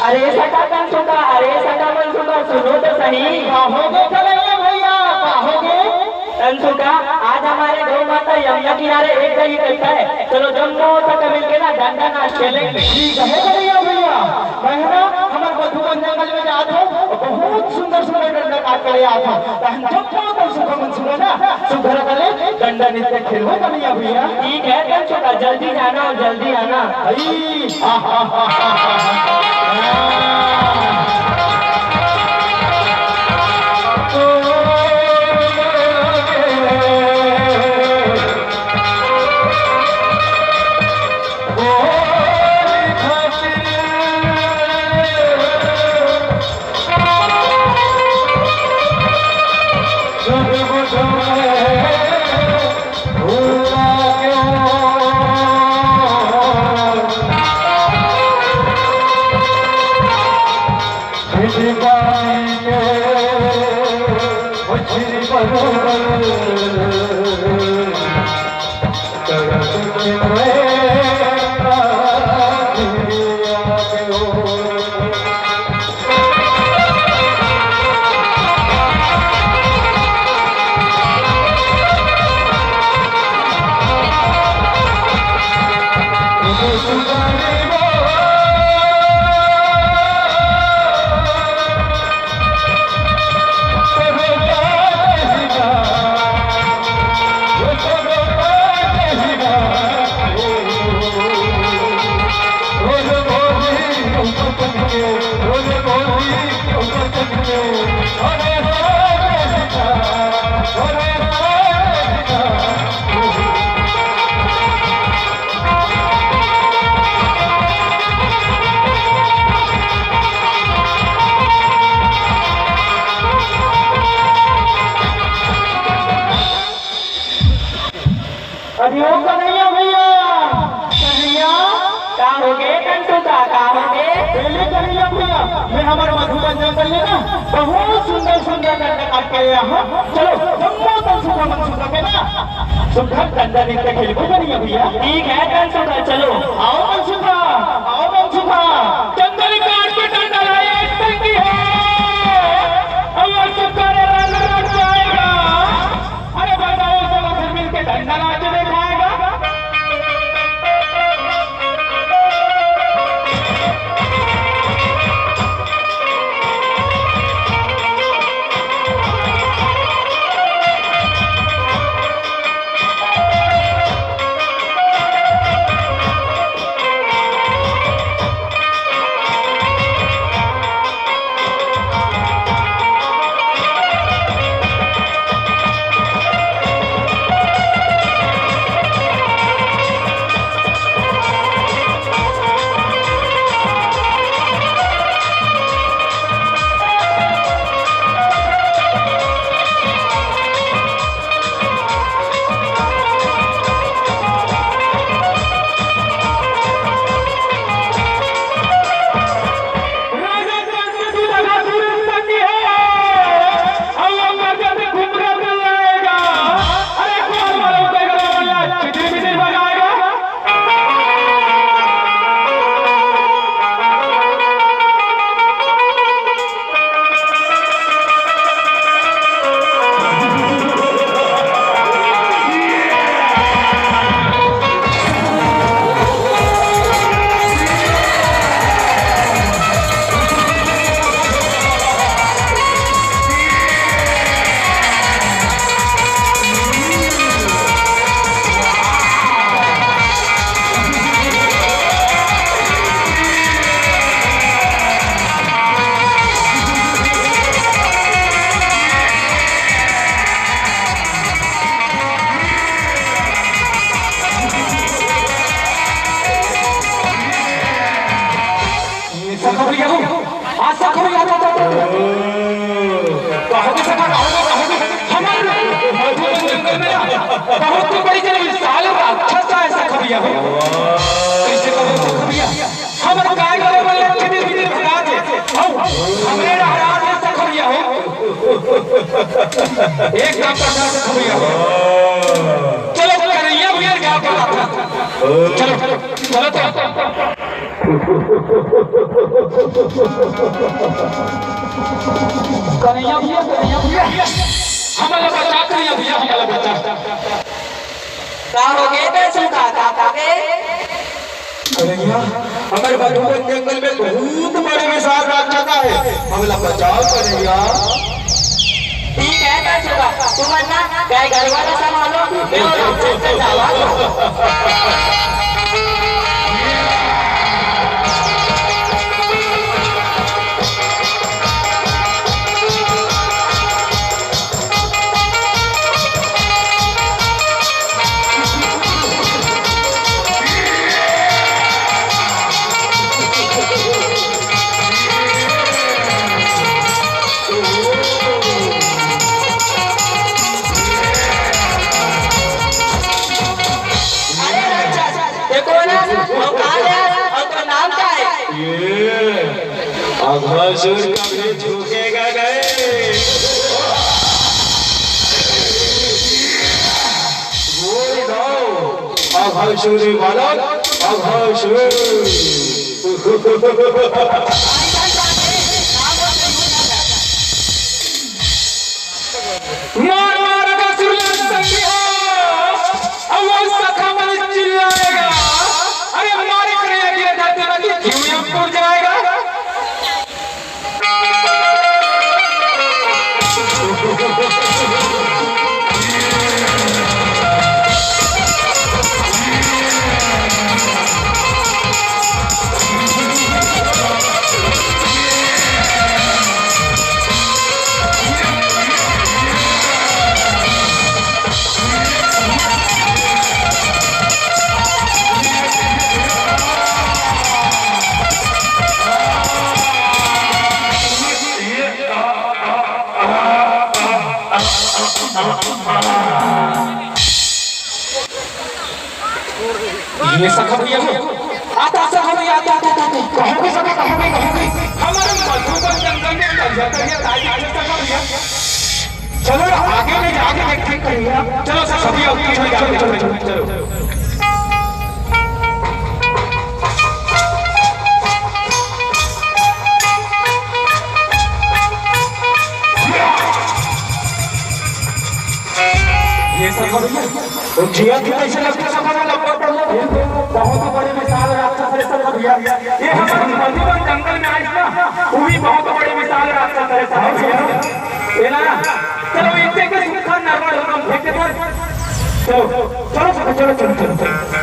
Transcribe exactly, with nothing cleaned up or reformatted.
अरे सखा तनसुखा, अरे सखा मनसुखा, सुनो तो सही। का होगे कन्हैया भैया, का होगे? तनसुखा, आज हमारे गौ माता यमुना किनारे एक जगह इकट्ठा है, चलो जम्मो सखा मिलके ना डंडा नाच खेलेंगे। ठीक है कन्हैया भैया, मैं ना हमर मधुबन जंगल में जात हूँ, बहुत सुंदर सुंदर डंडा नाच करे आत हूँ, तो हम जम्मो तनसुखा मनसुखा ना सुघर वाले डंडा नृत्य खेलबो कन्हैया भैया। ठीक है तनसुखा, जल्दी जाना और जल्दी आना। आई, आहा, अरे ओ कन्हैया भैया, कन्हैया। का होगे तनसुखा, का होगे? पहले कन्हैया भैया, मैं हमारे मधुबन जंगल में ना बहुत सुंदर सुंदर डंडा काट के आया हूँ। चलो, जम्मो तनसुखा मनसुखा के ना सुघर डंडा नृत्य खेलबो कन्हैया भैया। ठीक है तनसुखा, चलो। आओ मनसुखा, आओ मनसुखा। चंदन काट पे डंडा लाए एक संगी है। अब मनसुखा रे रंग रंग जाएगा। अरे बताओ, चलो फिर मिलके डंडा नाच दिखाएगा। सखा भैया हो, आ सखा भैया, आ, आ, आ, आ। कहोगे सखा, कहोगे, कहोगे। हमारे मधुबन जंगल में ना बहुत ही बड़ी जंगल, साले राक्षस आए सखा भैया हो। कैसे कहो सखा भैया? हमर गाय गरु मन ला छितिर बितिर भगा दे। हौ, हमरे डहरा दे सखा भैया हो। एक काम करना सखा भैया हो। चलो कन्हैया भैया का बात है। चलो, चलो तो। कन्हैया भैया, कन्हैया भैया, हमला बचा, कन्हैया भैया, हमला बचा। का हो गे बे सुगा, का हो गे? कन्हैया, हमर मधुबन जंगल में बहुत बड़े विशाल राक्षस हे, हमला बचाव कन्हैया। ठीक हे बे सुगा, तुमन ना गाय गरुवा ला संभालो, मैं वो राक्षस से जावा। अरे राक्षस, ये कोन हे? अउ कहाँ ले आए? अउ तोर नाम का हे? ये अघासुर कभी झुकेगा नहीं। बोल दो, अघासुर बालक, अघासुर। मार, मार, अघासुर ला संगिया, अब वो सखा मन चिल्लाएगा। अरे मारे करे, गिरे धरती में कि क्यों ये उड़ जाएगा? ये सखा भैया हो। आता सखा भैया, आता, आता, आता, आता। कहोगे सखा, कहोगे, कहोगे। हमारे मधुबन जंगल में करिया, करिया दाई दिखे सखा भैया। चलो आगे में जाके देख, देख करिया। चलो सखा भैया, चलो, चलो, चलो, चलो। ये सखा भैया, वो जिया थी कैसे लगता सखा में लपट पड़ गया। बहुत बड़े विशाल राक्षस हे सखा भैया। ये हमारे मधुबन जंगल में आइस ना, वो भी बहुत बड़े विशाल राक्षस हे सखा भैया। ये ना, चलो इनके के सुखा नरवा लोकम फेंक दे। चलो, चलो सखा, चलो, चलो, चलो, चलो।